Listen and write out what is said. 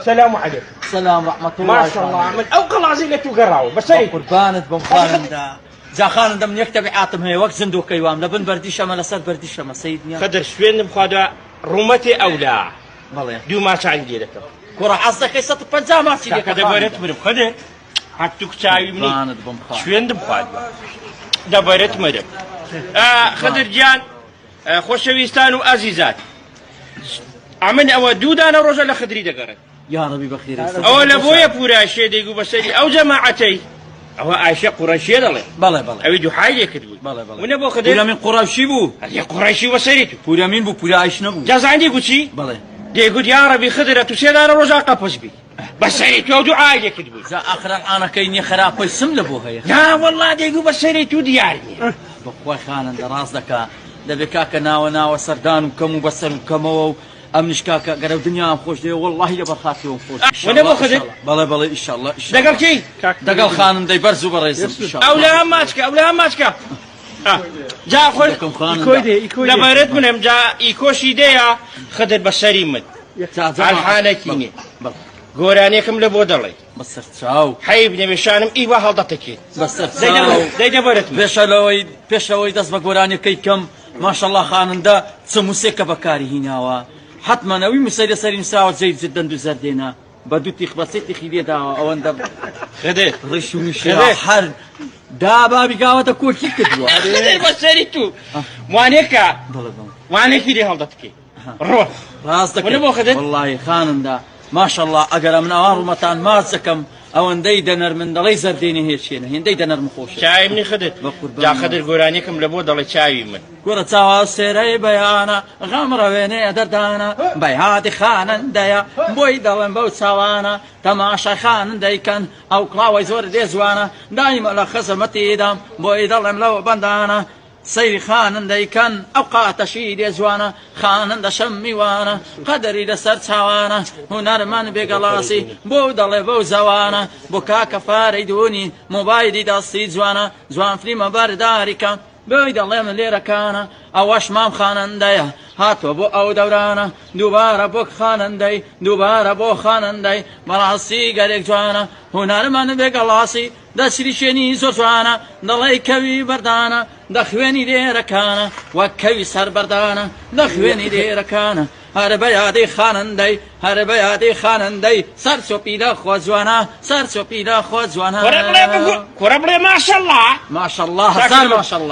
سلام علیکم. سلام رحمة الله. ماشاءالله من ئەو قەڵازی لە تو گەڕاوە بەسەری. قوربانت بم خانندە. جا خانندە من یەک تەبیعاتم هەیە وەک زیندووەکەی وام لە بن بەردیشەمە لەسەر بەردیشەمە سەید نییە. خدر سوێندم خواردوە ڕوومەتێ ئەولا. بەڵێ. دوو ماچانی لێ دەکەم. کوڕە حەز دەکەی 150 ماچی لێ کاکە دەبەرت مرم خدر. هەتوو چاوی منی. قوربانت بم خانندە. سوێندم خواردوە دەبەرت مرم. خدر گیان خۆشەویستان و ئازیزان ئەمن ئەوە دوو دانە ڕۆژە لە خدری دەگەڕێت. یاڕەبی بەخێرێ سەر. ئەوە لە بۆیە پورایشێ دەیگو بەسەری ئەو جەماعەتەی ئەوە ئایشە قوڕەشیە دەڵێ. بەڵێ بەڵێ. ئەوی دوحای لێ کرد بووی. بەڵێ بەڵێ. ونە بۆ خدر. پورەمین قوڕەشی بوو. ئەرێ قوڕەشی بەسەری تو. پورەمین بوو پورە ئایش نەبوو. جا زانی گو چی؟ بەڵێ. دەیگوت یاڕەبی خدرە تو سێ دانە ڕۆژا قەپس بی. بەسەری تو ئەو دوعای لێ کرد بووی. جا ئاخر ئەلعانەکەی نیە خراپەی سم لە بۆ هەیە. نا وەڵا دەیگو بەسەری تو دیار نیە. بەخوای خانەندە ڕاست دەکا دەبێ کاکە ناوە ناوە سەردان و کەم و بەسەر و کەمەوە و ئەمنیش کاکە گەر ئەو دنیام خۆش دەوێ وەڵڵاهی لەبەر خاتری خۆش وەنە بۆ خدر بەڵێ بەڵێ ئیشەڵڵا ئیشەڵڵا دەگەڵ کێی دەگەڵ خانندەی بەرز و بەڕێزم ئیشەڵڵا ئەولا ماچکە ئەولا ماچکە جا خۆی دەکەم خانندە لەبەرت منم جا ئیکۆشی دەیە خدر بەسەری من ئەلحانەکی نیە گۆرانێکم لە بۆ دەڵێ بەسەر چاو حەیب نەبێ شانم ئیوا هەڵدەتەکێت بەسەر چاو دەی دەبەرت من پێشەوەی پێشەوەی دەست بە گۆرانیەکەی کەم ماشەڵڵا خانندە چ موسێکە بەکاری هیناوە حەتمەن ئەوی موسەی لەسەری نووسراوە جەید جدەن دوو زەردێنە بە دوو تیخ بە سێ تیخی لێداوە ئەوەندە خدر ڕیش و میشی هەر دا بابی گاوەتە کۆکی کردووە خدر بەسەری تو وانێکە بەڵێ بەڵێ وانێکی لێ هەڵدەتکێ ڕۆ ڕاست دەکەی وەنە بۆ خدر وەڵڵاهی خانندە ماشەڵڵا ئەگەر ئەمن ئەوان ڕوومەتان ماچ دەکەم ئەوەندەی دەنەرمن دەڵێی زەردێنێ هێچێنە هێندەی دەنەرم خۆشە چاوی منی خدر بە قوربان جا خدر گۆرانیەکم لە بۆ دەڵێ چاوی من کوڕە چاوە سێرەی بەیانە غەم ڕەوێنێ دەردانە بەیادی خانندەیە بۆی دەڵێم بەو چاوانە تەماشای خانندەی کەن ئەو کڵاوەی زۆر لێ جوانە دایمە لە خزمەتیدام بۆی دەڵێم لەو بەندانە سەیری خانندەی کەن ئەو قاتەشی لێ جوانە خانندە شەم میوانە قەدری لەسەر چاوانە هونەرمەند بێ گەڵاسی بۆ دەڵێ بەو زەوانە بۆ کاکە فارەی دوونی مۆبایلی دەستی جوانە جوان فلیمە بەرداری کە بۆی دەڵێم لێرەکانە ئەوەش مام خانندەیە هاتووە بۆ ئەو دەورانە دووبارە بۆ خانندەی دووبارە بۆ خانندەی بەڕاستی گەلێک جوانە هونەرمەند بێ گەڵاسی دەچریکێنی زۆر جوانە دەڵێی کەوی بەردانە دەخوێنی لێرەکانە وەک کەوی سەر بەردانە دەخوێنی لێرەکانە هەر بە یادی خانندەی هەر بە یادی خانندەی سەر چۆپی لە خۆ جوانە سەر چۆپی لە خۆ جوانە کوڕە بڵێ ماشەڵڵا ماشەڵڵا هەزار ماشەڵڵا.